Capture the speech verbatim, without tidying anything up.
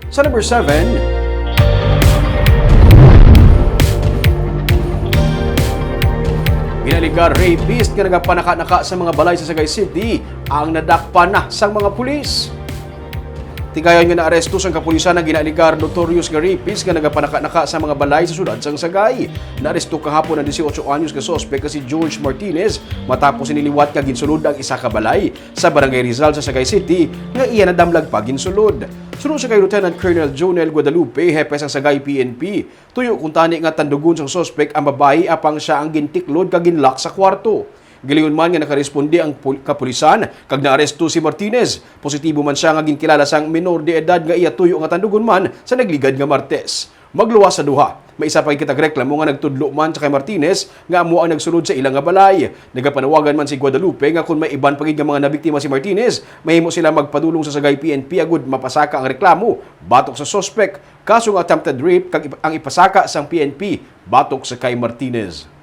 Sa number seven, ginaligar rapist nga nagapanaka-naka sa mga balay sa Sagay City ang nadakpan na sang mga pulis. Tigayon nga naaresto sang kapulisan ang ginaligar notorious nga rapist nga nagapanaka-naka sa mga balay sa siyudad sang Sagay. Naaresto kahapon ang dieciocho anyos nga suspek nga si George Martinez matapos ini liwat nga ginsulod ang isa ka balay sa Barangay Rizal sa Sagay City nga iya nadamlag pa ginsulod. Suno sa kay Lieutenant Colonel Jonel Guadalupe, hepe sang Sagay P N P, tuyo kuntani nga tandugon sang suspek ang babayi apang sia ang gintiklod kag ginlock sa kwarto. Gilingon man nga nakaresponde ang pul-, kapulisan kag naaresto si Martinez. Positibo man sia nga ginkilala sang minor de edad nga iya tuyo nga tandugon man sa nagligad nga Martes. Magluwas sa duha, may isa pa gid kita nga reklamo nga nagtudlo man sa kay Martinez nga amo ang nagsulod sa ila nga balay. Nagapanawagan man si Guadalupe nga kon may iban pa gid nga mga nabiktima si Martinez, mahimo sila magpadulong sa Sagay P N P agud mapasaka ang reklamo batok sa suspek, kaso nga attempted rape kag ip-, ang ipasaka sang P N P batok sa kay Martinez.